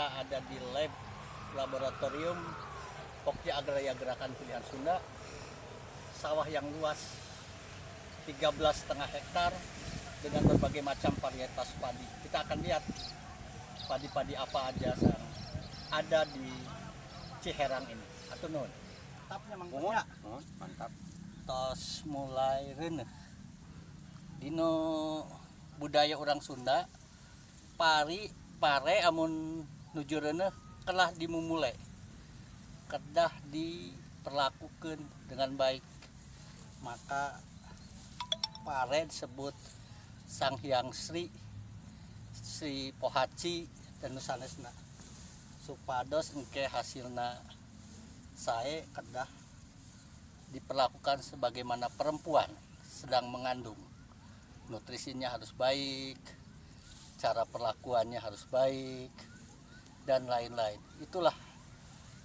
Kita ada di lab laboratorium Pokja Agraria Gerakan Pilihan Sunda. Sawah yang luas 13,5 hektar dengan berbagai macam varietas padi. Kita akan lihat padi-padi apa aja yang ada di Ciherang ini. Hatur nuhun. Mantapnya, Mang. Mohon. Ya. Mohon, mantap. Tos mulai reuneuh. Dina budaya orang Sunda, pari pare amun nuju reuneuh kedah dimumule, kedah diperlakukan dengan baik. Maka pare disebut Sang Hyang Sri, Sri Pohaci, dan nu sanesna, supados engke hasilna sae kedah diperlakukan sebagaimana perempuan sedang mengandung. Nutrisinya harus baik, cara perlakuannya harus baik, dan lain-lain. Itulah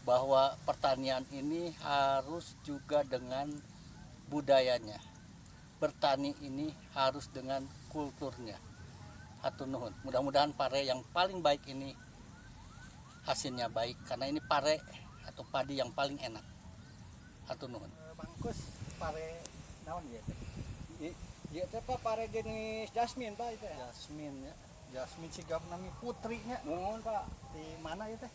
bahwa pertanian ini harus juga dengan budayanya. Bertani ini harus dengan kulturnya. Hatur nuhun. Mudah-mudahan pare yang paling baik ini hasilnya baik karena ini pare atau padi yang paling enak. Hatur nuhun. Bangkus, pare naon ya teh? Ieu teh, Pak, pare jenis jasmine, Pak, itu ya. Jasmine ya. Jasmine sigap nami putrinya. Mohon, Pak. Di mana ya teh?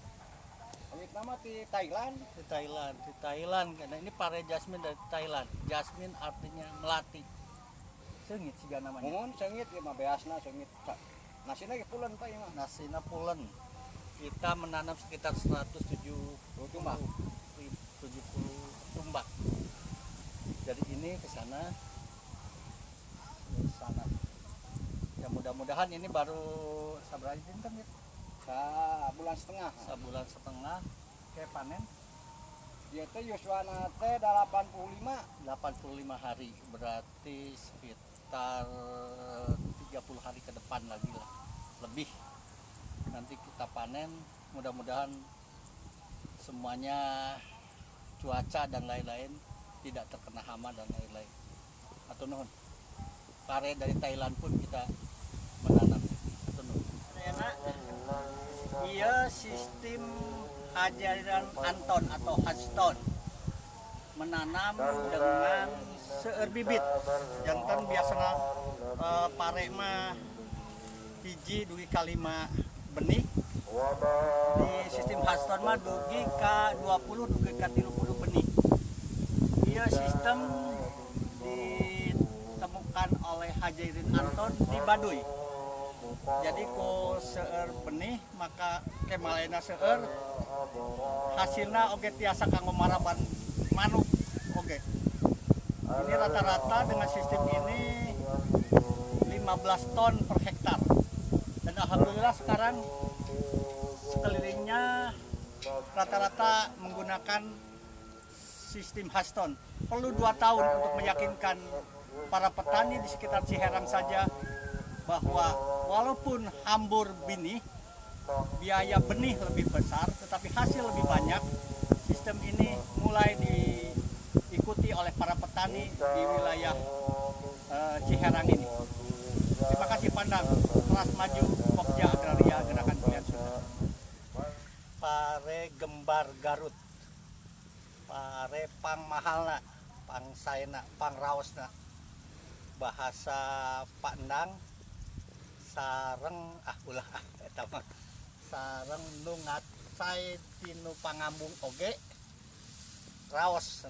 Awit nama di Thailand. Di Thailand, di Thailand. Karena ini pare jasmine dari Thailand. Jasmine artinya melati. Seungit siga namanya. Mohon, seungit ieu mah, beasna seungit. Nasina ge pulen, Pak, ieu mah. Nasina pulen. Kita menanam sekitar 170 Tumbak. 70 tumbak. Jadi ini ke sana. Ke sana. Ya, mudah-mudahan ini baru sabaraha dinten ya? Bulan setengah. Sebulan setengah kayak panen. Ieu teh yuswana teh 85. 85 hari, berarti sekitar 30 hari ke depan lagi lah lebih nanti kita panen. Mudah-mudahan semuanya, cuaca dan lain-lain, tidak terkena hama dan lain-lain. Hatur nuhun. Pare dari Thailand pun kita menanam. Hatur nuhun. Iya, sistem Hajarian Anton atau Hudson menanam dengan seueur bibit. Janten biasanya pare mah 1 dugi ka 5 benih, di sistem Hudson mah dugi ka 20 dugi ka 30 benih. Iya, sistem ditemukan oleh Hajairin Anton di Baduy. Jadi ku seueur benih maka kemalena seueur, hasilnya oge tiasa kanggo maraban manuk oge. Ini rata-rata dengan sistem ini 15 ton per hektar dan alhamdulillah sekarang sekelilingnya rata-rata menggunakan sistem Huston. Perlu 2 tahun untuk meyakinkan para petani di sekitar Ciherang saja bahwa walaupun hambur benih, biaya benih lebih besar, tetapi hasil lebih banyak. Sistem ini mulai diikuti oleh para petani di wilayah Ciherang ini. Terima kasih, Pandang. Teras maju Pokja Agraria Gerakan Pilihan Sunda. Pare Gembar Garut. Pare pang mahalna, pang saena, pang raosna. Bahasa Pak Endang sareng, ah ulah ah, eta mah sareng nu ngacai tinu pangambung oge raos.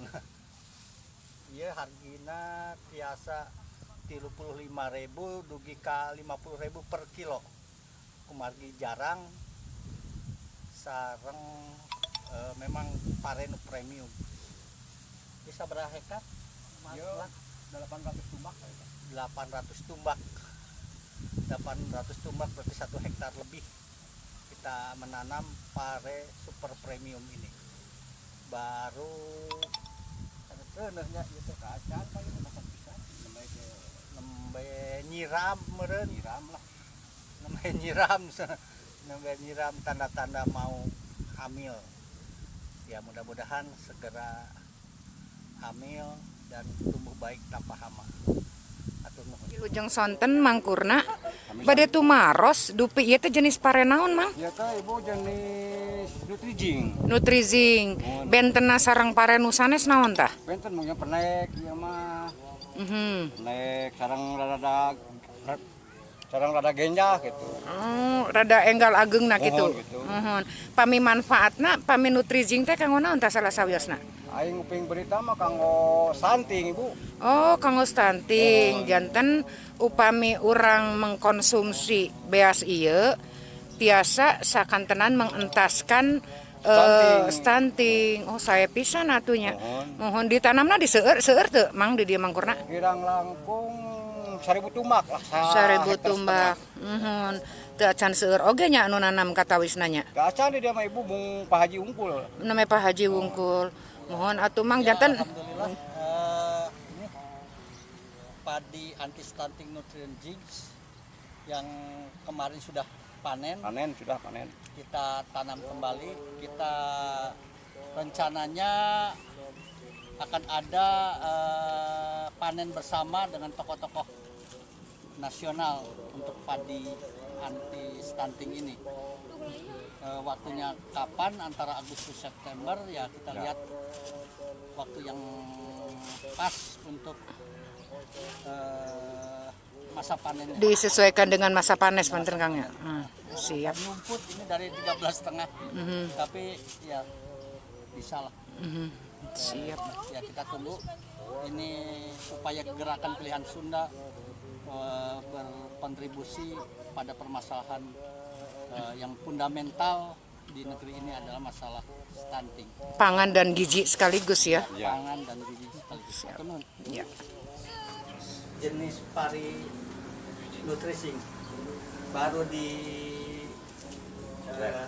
Ieu hargina tiasa 35.000 dugi ka 50.000 per kilo, kumargi jarang sareng memang pare nu premium. Bisa berapa hektar, Mas? Yo. 800 tumbak kali, Pak. 800 tumbak. 800 tumbak berarti 1 hektar lebih kita menanam pare super premium ini. Baru reuneuhnya gitu. Kacan, Pak, ieu masak pisan. Nembe ge Nembe nyiram meureun. Nyiram lah. Nembe nyiram, nembe nyiram, tanda-tanda mau hamil ya. Mudah-mudahan segera hamil dan tumbuh baik tanpa hama. Hatur. Wilujeng sonten, Mangkurna. Bade tumaros, dupi ieu teh jenis pare naon, Mang? Ieu teh, Ibu, jenis Nutrijing. Nutrizing. Bentena sareng pare nu sanes naon tah? Benten mungkin penek ieu mah. Penek sareng rada genjah gitu. Oh, rada enggal ageungna kitu. Muhun, gitu. Muhun. Pami manfaatna, pami Nutrizing teh kanggo naon tah salah sawiosna? Aing nguping berita mah kanggo stunting, Ibu. Oh, kanggo stunting. Janten upami urang mengkonsumsi beas ieu tiasa sakantenan mengentaskan stunting. Oh, sae pisan atuh nya. Muhun. Muhun, ditanamna di seueur seueur teu, Mang, di dieu, Mangkurna? Kirang langkung 1000 tumbak lah. 1000 hektar tumbak. Muhun. Teu acan seueur oge nya anu nanam katawisna nya. setengah. Gak acan di dieu mah, Ibu, mung Pak Haji unggul. Namanya Pak Haji wungkul. Muhun atuh, Mang, Ya, janten alhamdulillah, ini padi anti stunting nutrient jigs yang kemarin sudah panen, Panen, sudah panen. Kita tanam kembali. Kita rencananya akan ada panen bersama dengan tokoh-tokoh nasional untuk padi anti stunting ini. Waktunya kapan, antara Agustus September ya, kita lihat waktu yang pas untuk masa panennya. Disesuaikan dengan masa panes panten, Kang, ya. Siap. Nyumput ini dari 13 setengah, tapi ya bisa lah. Siap. Ya, kita tunggu ini upaya gerakan pilihan Sunda berkontribusi pada permasalahan yang fundamental di negeri ini adalah masalah stunting. Pangan dan gizi sekaligus ya. Ya. Pangan dan gizi sekaligus. Hatur nuhun. Ya. Jenis pari nutrising baru di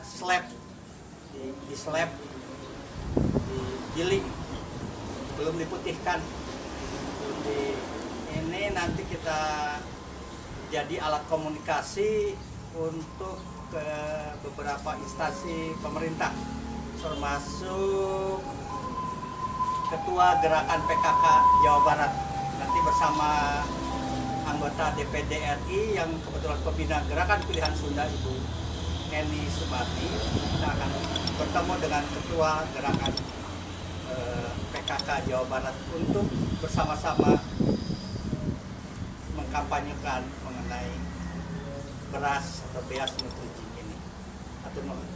slab, di slab, digiling, belum diputihkan, belum di ini. Nanti kita jadi alat komunikasi untuk ke beberapa instansi pemerintah, termasuk Ketua Gerakan PKK Jawa Barat, nanti bersama anggota DPD RI yang kebetulan pembina Gerakan Pilihan Sunda, Ibu Eni Sumarni. Kita akan bertemu dengan Ketua Gerakan PKK Jawa Barat untuk bersama-sama mengkampanyekan mengenai beras atau beas nutrijing ini. Hatur nuhun.